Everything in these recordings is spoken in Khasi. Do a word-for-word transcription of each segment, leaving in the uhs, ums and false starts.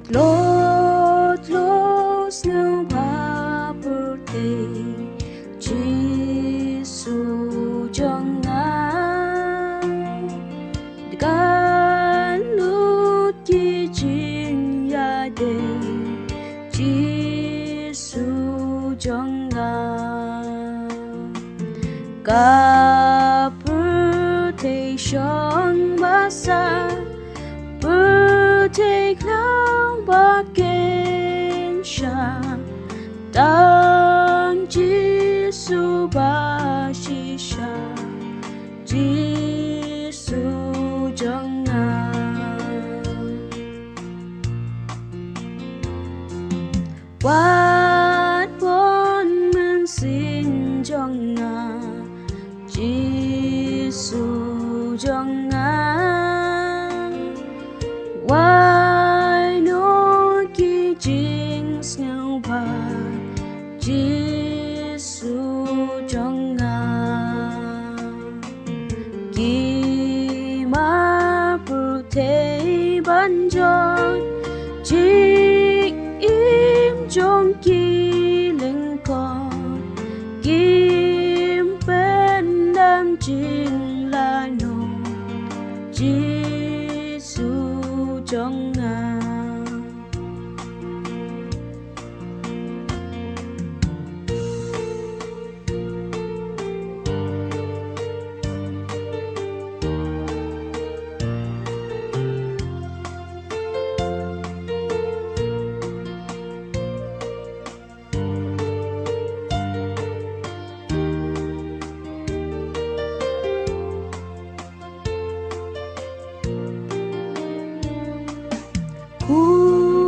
Lut lut sngewbha pyrthei Jisu jong nga. Kan lut ki jingïadei Jisu jong nga. Ka pyrthei shong ba sah, pyrthei khlaw ba kynshah, tang Jisu ba shisha, Jisu jong nga. Wat wan mynsiem jong nga, Jisu jong nga. Wai noh ki jingsngewbha, Jisu jong nga. Ki mar pyrthei ban jot jingim jong ki lyngkot, kim pyndam jinglait noh, Jisu jong nga.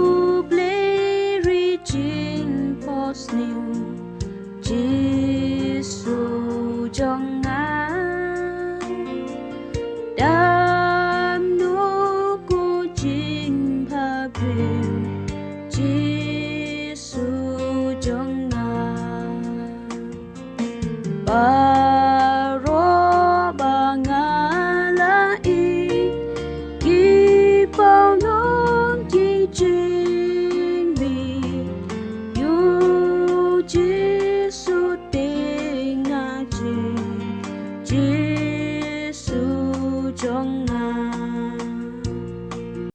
Khublei ri jingphohsniew, Jisu jong nga. Dam noh ko jingbhabriew,